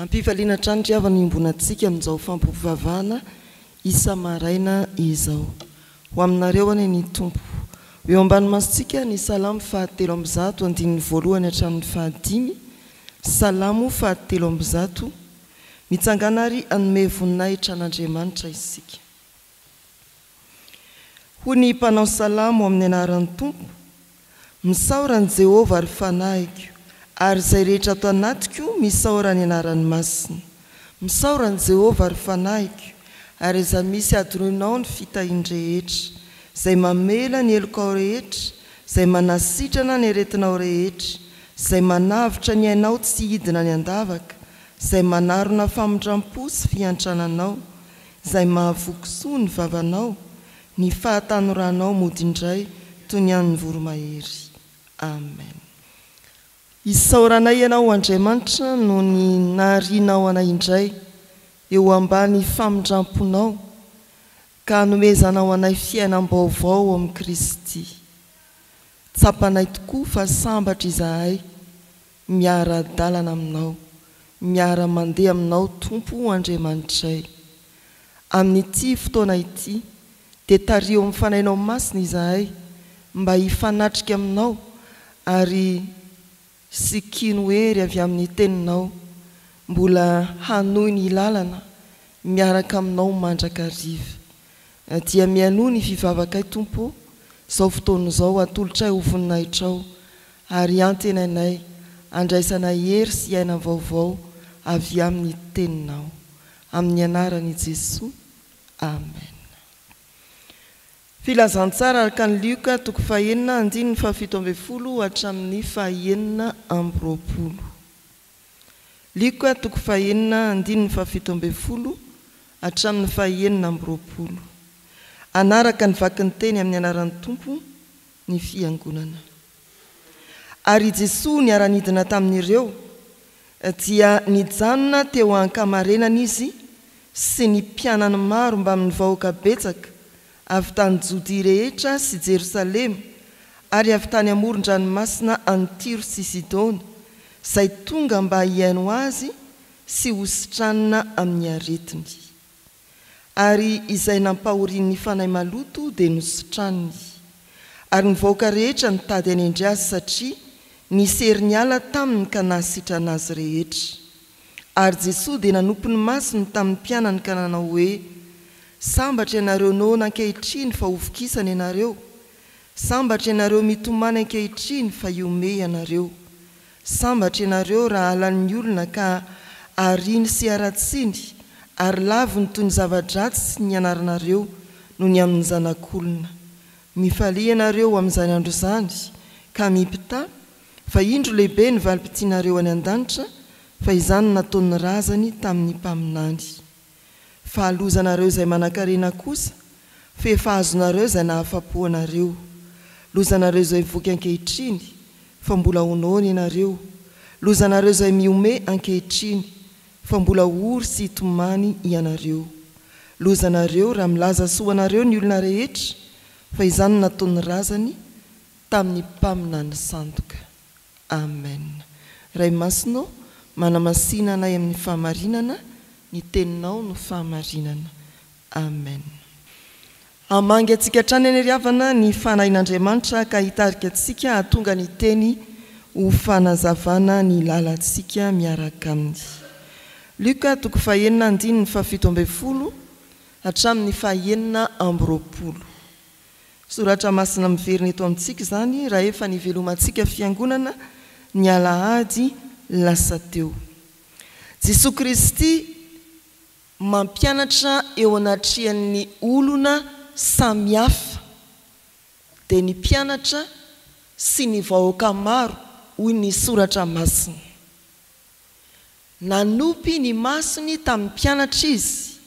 Ampifaliana hatrany ry havana iombonantsika amin'izao fampivavahana isa-maraina izao. Ho aminareo anie ny Tompo. Ho eo ambany masontsika ny Salamo faha-103 andininy voalohany hatramin'ny fahadimy, Salamo faha-103, Mitsangàna ary hanome voninahitra an'Andriamanitra isika. Hoy ny mpanao salamo amin'ny anaran'ny Tompo, Misaora an'i Jehovah, ry fanahiko, ary izay rehetra ato anatiko, misaora ny anarany masina. Misaora an'i Jehovah, ry fanahiko, ary aza misy hadinoinao ny fitahiany rehetra, izay mamela ny helokao rehetra, izay manasitrana ny aretinao rehetra, izay manavotra ny ainao tsy hidina any an-davaka, izay manarona famindram-po sy fiantrana anao, Izay mahavoky soa ny vavanao, ny fahatanoranao mody indray toy ny an'ny voromahery. Amen. Isaoranay Ianao Andriamanitra noho ny naharianao anay indray eo ambany famindramponao ka anomezanao anay fiainam-baovao ao amin'i Kristy. Tsapanay tokoa fa sambatra izahay miara-dalana aminao, miara-mandeha aminao Tompo o Andriamanitray. Amin'ity fotoana ity dia tariho amin'ny Fanahinao Masina izahay mba hifanatrika aminao ary sikino hery avy amin'ny Teninao mbola hanohy ny lalana miaraka aminao mandrakariva. Dia mihainoa ny fivavakay Tompo o, zao fotoana izao atolotray ho voninahitrao ary antenainay andraisana hery sy aina vaovao avy amin'ny Teninao. Amin'ny anaran'i Jesoa. Amen. Filazantsara araka an'i Lioka toko fahenina andininy faha-17 hatramin'ny faha-26. Lioka toko fahenina andininy faha-17 hatramin'ny faha-26. Hanaraka ny vakin-teny amin'ny anaran'ny Tompo ny Fiangonana. Ary i Jesoa niara-nidina tamin'ireo, dia nijanona teo an-kamarenana Izy sy ny mpianany maro mbamin'ny vahoaka betsaka avy tany Jodia rehetra sy Jerosalema ary avy tany amoron-dranomasina any Tyro sy Sidona, izay tonga mba hihaino Azy sy hositranina amin'ny aretiny. Ary izay nampahorian'ny fanahy maloto dia nositraniny. Ary ny vahoaka rehetra nitady hanendry azy satria nisy hery niala taminy ka nahasitrana azy rehetra. Ary Jesoa dia nanopy ny masony tamin'ny mpianany ka nanao hoe, Sambatra ianareo noana ankehitriny fa hovokisana ianareo, sambatra ianareo mitomany ankehitriny fa hihomehy ianareo. Sambatra ianareo raha halan'ny olona ka ariany sy haratsiny ary laviny toy ny zava-dratsy ny anaranareo noho ny amin'ny Zanak'olona. Mifalia ianareo amin'izany andro izany ka mipità, fa indro lehibe ny valim-pitianareo any an-danitra, fa izany no nataon'ny razany tamin'ny mpaminany. Fa lozanareo izay manankarena kosa, fa efa azonareo izay nahafapo anareo. Lozanareo izay voky ankehitriny, fa mbola ho noana ianareo. Lozanareo izay mihomehy ankehitriny, fa mbola ho ory sy hitomany ianareo. Lozanareo raha milaza soa anareo ny olona rehetra, fa izany no nataon'ny razany tamin'ny mpaminany sandoka. Amen. Ray Masina ô, manamasina anay amin'ny fahamarinana, ny Teninao no fahamarinana. Amen. Hamangy antsika hatrany anie ry havana ny Fanahin'Andriamanitra ka hitarika antsika hahatonga ny Teny ho fanazavana ny lalantsika miaraka Aminy. Lioka toko fahenina andininy faha-17 hatramin'ny faha-26. Soratra masina miverina eto amintsika izany raha efa nivelomantsika Fiangonana ny alahady lasa teo. Jesoa Kristy mampianatra eo anatrehan'ny olona samihafa, dia ny mpianatra sy ny vahoaka maro hoy ny Soratra masina. Nanopy ny masony tamin'ny mpianatra izy,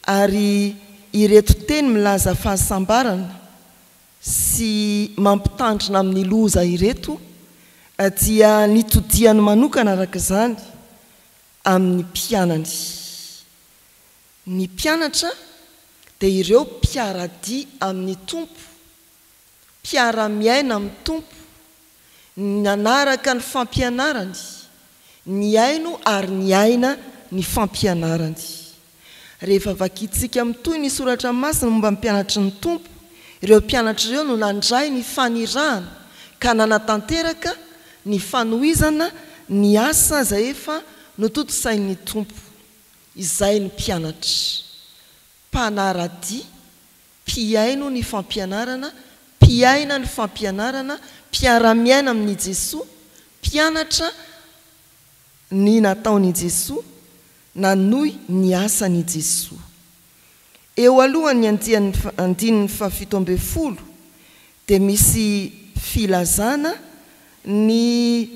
ary ireto teny milaza fahasambarana sy mampitandrina amin'ny loza ireto dia nitodihany manokana araka izany amin'ny mpianany. Ny mpianatra dia ireo mpiara-dia amin'ny Tompo, mpiara-miaina amin'ny Tompo, nanaraka ny fampianarany, Nihaino ary niaina ny fampianarany. Rehefa vakintsika mitohy ny soratra masina momba ny mpianatry ny Tompo, ireo mpianatra ireo no nandray ny fanirahana ka nanatanteraka ny fanohizana ny asa izay efa notontosain'ny Tompo. Izay ny mpianatra. Mpanara-dia, mpihaino ny fampianarana, mpiaina ny fampianarana, mpiara-miaina amin'i Jesoa, mpianatra ny nataon'i Jesoa, nanohy ny asan'i Jesoa. Eo alohan'ny andiany andininy fahafito ambin'ny folo dia misy filazana ny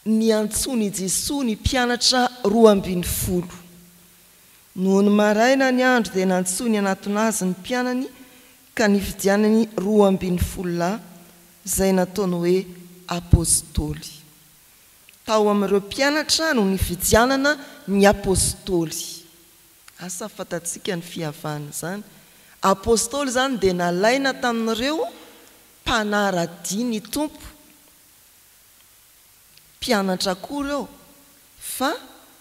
niantsoan'i Jesoa ny mpianatra 12. Nony maraina ny andro dia nantsoiny hanatona Azy ny mpianany ka nifidianany 12 lahy izay nataony hoe Apostoly. Tao amin'ireo mpianatra no nifidianana ny Apostoly. Asa fantatsika ny fiavahan'izany. Apostoly izany dia nalaina tamin'ireo mpanara-dia ny Tompo. Mpianatra akory eo fa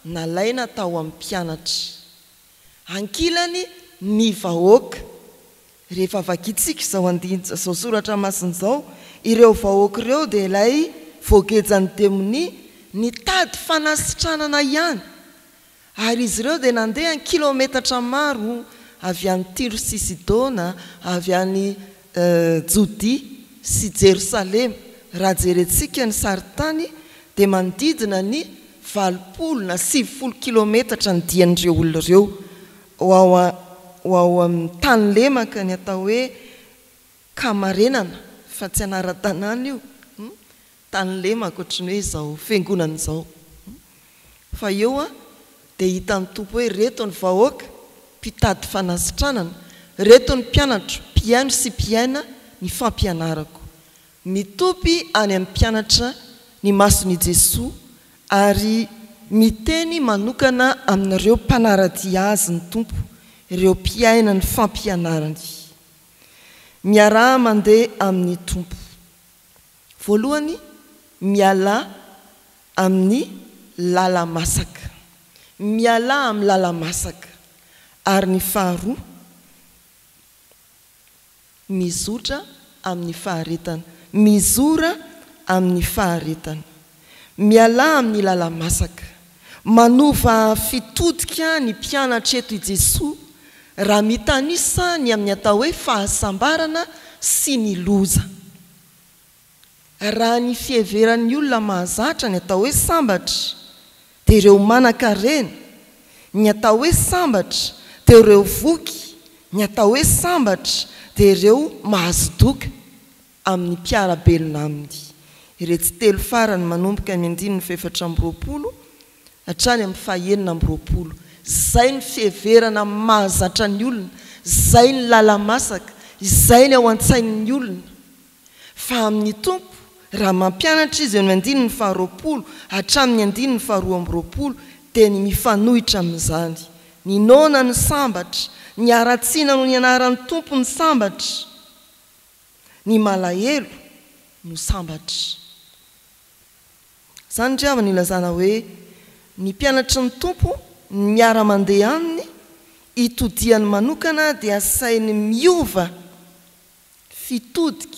nalaina tao amin'ny mpianatra. Ankilany ny vahoaka. Rehefa vakintsika izao andininy izao soratra masina izao, ireo vahoaka ireo dia ilay voagejan'ny demonia nitady fanasitranana ihany. Ary izy ireo dia nandeha an-kilaometatra maro avy any Tyro sy Sidona, avy any Jodia sy Jerosalema. Raha jerentsika ny sarintany dia manodidina ny 80 na 90 kilaometatra ny dian'ireo olona ireo ho ao ho ao amin'ny tany lemaka, ny atao hoe Kamarenana, fa tsy anaran-tanàna io. Tany lemaka ohatry ny hoe izao fiangonana izao. Fa eo an, dia hitan'ny Tompo hoe reto ny vahoaka mpitady fanasitranana, reto ny mpianatro mpihaino sy mpiaina ny fampianarako. Mitopy any amin'ny mpianatra ny mason'i Jesoa ary miteny manokana amin'ireo mpanara-dia Azy ny Tompo, ireo mpiaina ny fampianarany. Miaraha mandeha amin'ny Tompo. Voalohany, mialà amin'ny lala-masaka. Mialà amin'ny lala-masaka. Ary ny faharoa, mizotra amin'ny faharetana. Mizora amin'ny faharetana. Mialà amin'ny lala-masaka. Manova fitodika ny mpianatra eto i Jesoa raha mitanisa ny amin'ny atao hoe fahasambarana sy ny loza. Raha ny fiheveran'ny olona mahazatra ny atao hoe sambatra dia ireo manan-karena, ny atao hoe sambatra dia ireo voky, ny atao hoe sambatra dia ireo mahazo doka amin'ny mpiara-belona aminy. Iretsy telo farany manomboka amin'ny andininy faha-24 hatrany amin'ny faha-26. Izay ny fiheverana mahazatra ny olona, izay ny lala-masaka, izay ny ao an-tsain'ny olona. Fa amin'ny Tompo, raha mampianatra Izy eo amin'ny andininy faharoapolo hatramin'ny andininy faharoa amby roapolo, dia ny mifanohitra amin'izany. Ny noana no sambatra, ny haratsiana noho ny anaran'ny Tompo no sambatra, ny malahelo no sambatra. Izany ry havana ilazana hoe ny mpianatry ny Tompo, ny miara-mandeha Aminy, itodihany manokana dia asainy miova fitodika,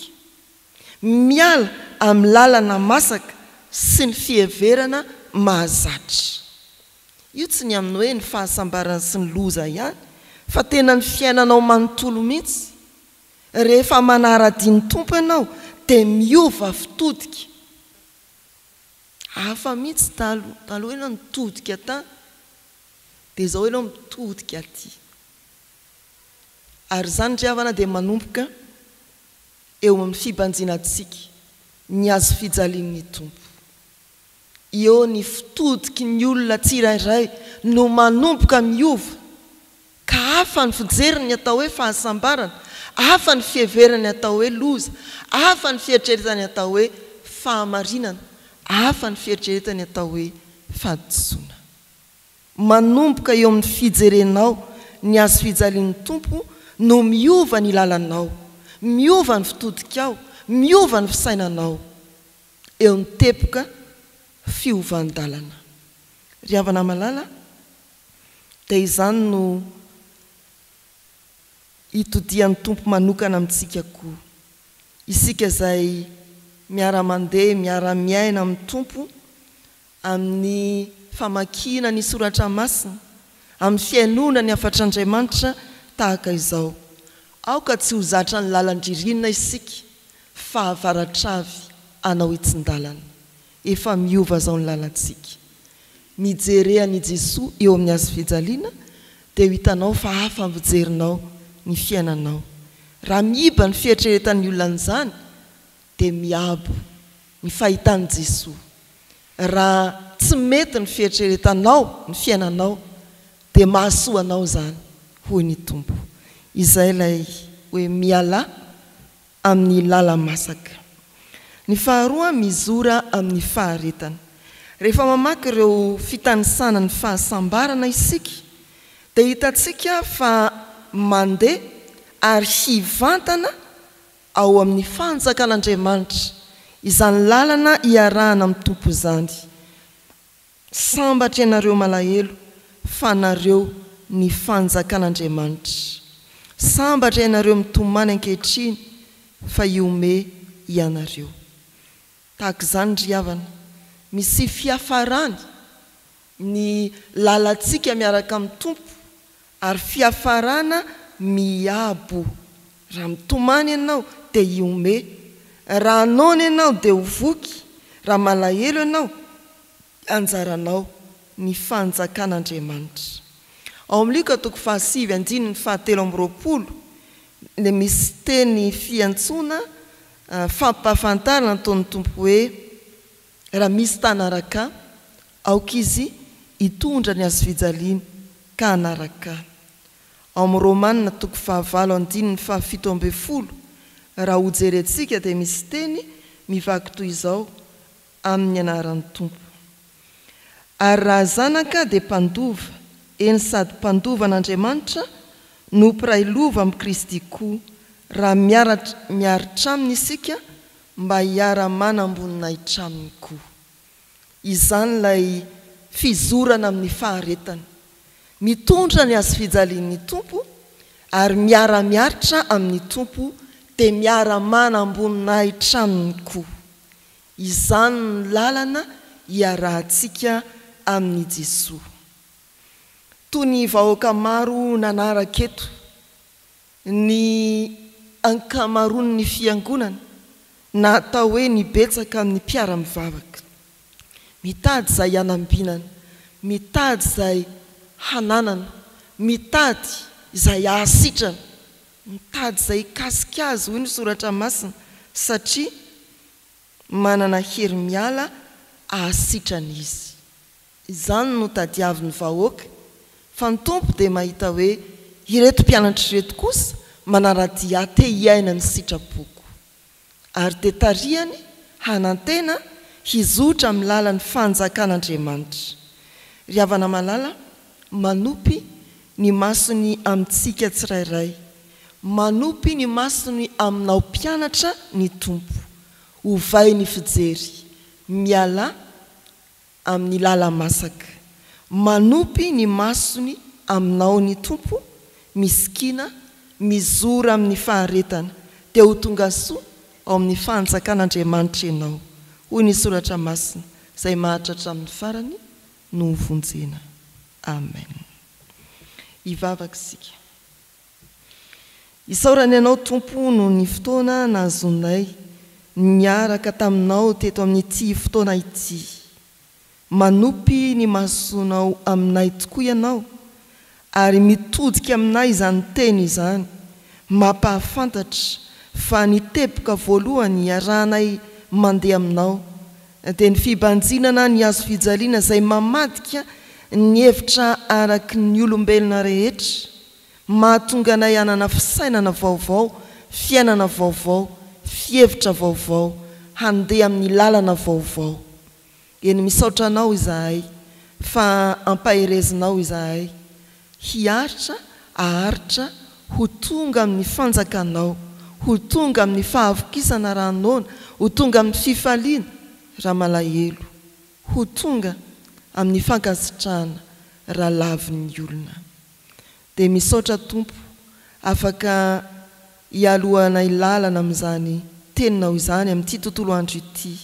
miala amin'ny lalana masaka sy ny fiheverana mahazatra. Io tsy ny amin'ny hoe ny fahasambarana sy ny loza ihany fa tena ny fiainanao manontolo mihitsy. Rehefa manara-dia ny Tompo ianao dia miova fitodika. Hafa mihitsy taloha, taloha ianao nitodika tany dia izao ianao mitodika aty. Ary izany ry havana dia manomboka eo amin'ny fibanjinantsika ny hazofijalian'ny Tompo. Eo ny fitodiky ny olona tsirairay no manomboka miova, ka hafa ny fijeriny ny atao hoe fahasambarana, hafa ny fiheverany ny atao hoe loza, hafa ny fieritreretany ny atao hoe fahamarinana, hafa ny fieritreretany ny atao hoe fahadisoana. Manomboka eo amin'ny fijerenao ny hazofijalian'ny Tompo no miova ny lalanao, miova ny fitodikao, miova ny fisainanao. Eo ny teboka fiovan-dalana. Ry havana malala, dia izany no itodihan'ny Tompo manokana amintsika koa. Isika izay miara-mandeha, miara-miaina amin'ny Tompo amin'ny famakiana ny Soratra Masina, amin'ny fihainoana ny hafatr'Andriamanitra tahaka izao. Aoka tsy ho zatra ny lalan-dririnina isika, fahavaratra avy hanao hitsin-dalana. Efa miova izao ny lalantsika. Mijere an' i Jesoa eo amin'ny hazofijaliana dia ho hitanao fa hafa ny fijerinao ny fiainanao. Raha miiba ny fieritreretan'ny olona an'izany dia miabo ny fahitan'i Jesoa. Raha tsy mety ny fieritreretanao ny fiainanao dia mahasoa anao izany hoy ny Tompo. Izay ilay hoe mialà amin'ny lala-masaka. Ny faharoa, mizora amin'ny faharetana. Rehefa mamaky ireo fitanisana ny fahasambarana isika, dia hitantsika fa mandeha ary hivantana ao amin'ny fanjakan'Andriamanitra izany lalana iarahana amin'ny Tompo izany. Sambatra ianareo malahelo fa anareo ny fanjakan'Andriamanitra. Sambatra ianareo mitomany ankehitriny fa hihomehy ianareo. Tahaka izany ry havana, misy fiafarany ny lalantsika miaraka amin'ny Tompo ary fiafarana miabo. Raha mitomany ianao dia hihomehy, raha noana ianao dia ho voky, raha malahelo ianao anjaranao ny fanjakan'Andriamanitra. Ao amin'ny Lioka toko fahasivy andininy fahatelo amby 20 dia misy teny fiantsoana fampahafantarana nataon'ny Tompo hoe, Raha misy ta hanaraka Ahy, aoka izy hitondra ny hazofijaliany ka hanaraka Ahy. Ao amin'ny Romana toko fahavalo andininy faha-17, raha hojerentsika dia misy teny mivaky toy izao, amin'ny anaran'ny Tompo. Ary raha zanaka dia mpandova, eny sady mpandova an'Andriamanitra no mpiray lova amin'i Kristy koa, raha miara-miaritra aminy isika mba hiara-manam-boninahitra aminy koa. Izany ilay fizorana amin'ny faharetana. Mitondra ny hazofijalian'ny Tompo ary miara-miaritra amin'ny Tompo dia miara-manam-boninahitra aminy koa. Izany no lalana iarahantsika amin'i Jesoa. Toy ny vahoaka maro nanaraka eto, ny ankamaroan'ny fiangonana, na atao hoe ny betsaka amin'ny mpiara-mivavaka. Mitady izay hanambinana, mitady izay hananana, mitady izay hahasitrana, mitady izay hikasika azy, hoy ny Soratra Masina, satria manana hery miala hahasitrana izy. Izany no tadiavin'ny vahoaka, fa ny Tompo dia mahita hoe ireto mpianatra ireto kosa manara-dia ahy te hiaina ny sitrapoko. Ary dia tarihany hanantena hizotra amin'ny lalan'ny fanjakan'Andriamanitra. Ry havana malala, manopy ny masony amintsika tsirairay, manopy ny masony aminao mpianatra ny Tompo. Ovay ny fijery, mialà amin'ny lala-masaka. Manopy ny masony aminao ny Tompo, misikina, mizora amin'ny faharetana, dia ho tonga soa ao amin'ny fanjakan'Andriamanitra ianao. Hoy ny Soratra Masina, Izay maharitra hatramin'ny farany no hovonjena. Amen. Hivavaka isika. Isaorana Ianao Tompo noho ny fotoana nahazoanay niaraka taminao teto amin'ity fotoana ity. Manopy ny masonao aminay tokoa Ianao ary mitodika aminay izany teny izany mampahafantatra fa ny teboka voalohany iarahanay mandeha aminao dia ny fibanjinana ny hazofijaliana izay mamadika ny hevitra araky ny olombelona rehetra Mahatonga anay hanana fisainana vaovao, fiainana vaovao, fihevitra vaovao, handeha amin'ny lalana vaovao. Eny misaotra Anao izahay fa ampaherezinao izahay hiaritra, haharitra, ho tonga amin'ny fanjakanao, ho tonga amin'ny fahavokisana raha noana, ho tonga amin'ny fifaliana raha malahelo. ho tonga amin'ny fankasitrahana raha lavin'ny olona. Dia misaotra Tompo afaka hialohanay lalana amin'izany teninao izany amin'ity tontolo andro ity.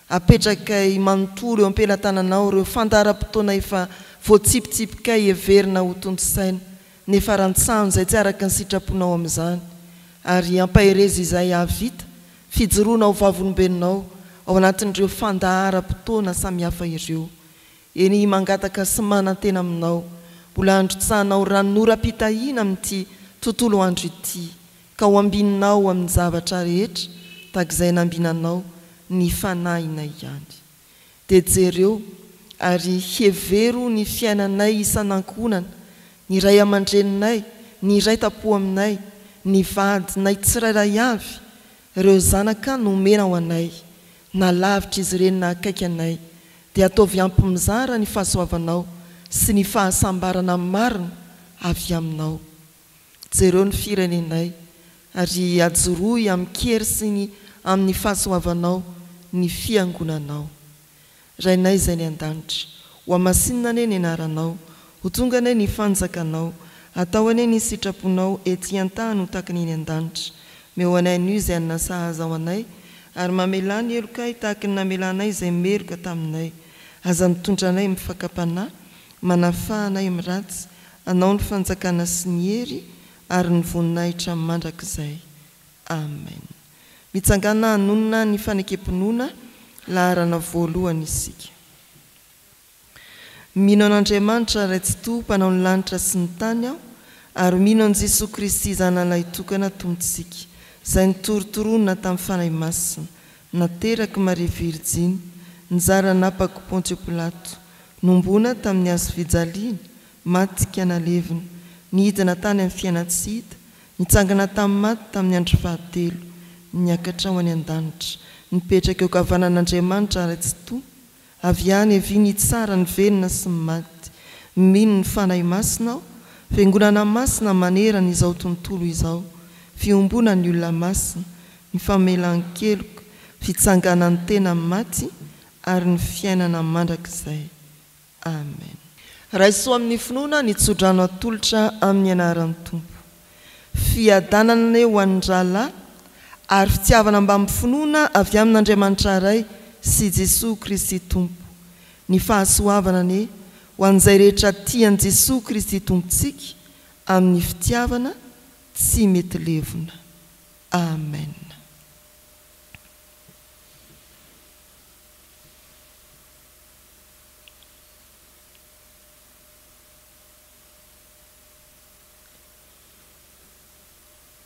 Apetrakay manontolo eo am-pelatananao ireo fandaharam-potoana efa voatsipitsipikay heverina ho tontosaina nefa rantsano izay tsy araka ny sitraponao amin'izany ary ampaherezo izay hahavita fijoroana ho vavolombelonao ao anatin'ireo fandaharam-potoana samihafa ireo. Eny mangataka sy manantena aminao mbola handrotsahanao ranonoram-pitahiana amin'ity tontolo andro ity ka ho ambininao amin'ny zavatra rehetra tahak'izay nambinanao ny fanahinay ihany. Dia jereo ary hevero ny fiainanay isan'ankohonana, ny ray aman-dreninay, ny iray tampo aminay, ny vadinay tsirairay avy, ireo zanaka nomenao anay, na lavitra izy ireny na akaiky anay, dia ataovy ampy mizara ny fahasoavanao sy ny fahasambarana marina avy aminao. Jereo ny firenenay, ary ajoroy amin-kery sy ny amin'ny fahasoavanao ny fiangonanao. Rainay izay any an-danitra, hohamasinina anie ny anaranao, ho tonga anie ny fanjakanao, atao anie ny sitraponao ety an-tany ho tahaka ny eny an-danitra. Meo anay anio izay hanina sahaza ho anay, ary mamelà ny helokay tahaka ny namelanay izay meloka taminay. Aza mitondra anay amin'ny fakam-panahy, manafaha anay amin'ny ratsy, Anao ny fanjakana sy ny hery ary ny voninahitra mandrakizay. Amen. Mitsangàna hanonona ny fanekem-pinoana laharana voalohany isika. Mino an'Andriamanitra Ray Tsitoha Mpanao ny lanitra sy ny tany aho, ary mino an'i Jesoa Kristy Zanalahitokana Tompontsika, izay nitorontoronina tamin'ny Fanahy Masina, naterak'i Maria Virjiny, nizara napako Pontio Pilato, Nomboana tamin'ny hazo fijaliana, maty ka nalevina, nidina tany amin'ny fiainan-tsy hita, nitsangana tamin'ny maty tamin'ny andro fahatelo, niakatra ho any an-danitra, nipetraka eo ankavanan'Andriamanitra Ray Tsitoha, avy any havia nitsara ny velona sy ny maty. Mino ny Fanahy Masina aho, Fiangonana masina manerana izao tontolo izao, fiombonan'ny olona masina, ny famelan-keloka, fitsanganan'ny tena amin'ny maty ary ny fiainana mandrakizay. Amen. Raiso amin'ny finoana ny tsodrano atolotra amin'ny anaran'ny Tompo. Fiadanana anie ho an'ny rahalahy ary fitiavana mbamin'ny finoana avy amin'Andriamanitra Ray sy Jesoa Kristy Tompo. Ny fahasoavana anie ho an'izay rehetra tia an'i Jesoa Kristy Tompontsika amin'ny fitiavana tsy mety levona. Amen.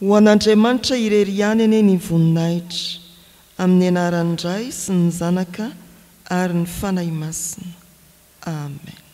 Ho an'Andriamanitra irery ihany anie ny voninahitra, amin'ny anaran'ny Ray sy ny Zanaka ary ny Fanahy Masina. Amen.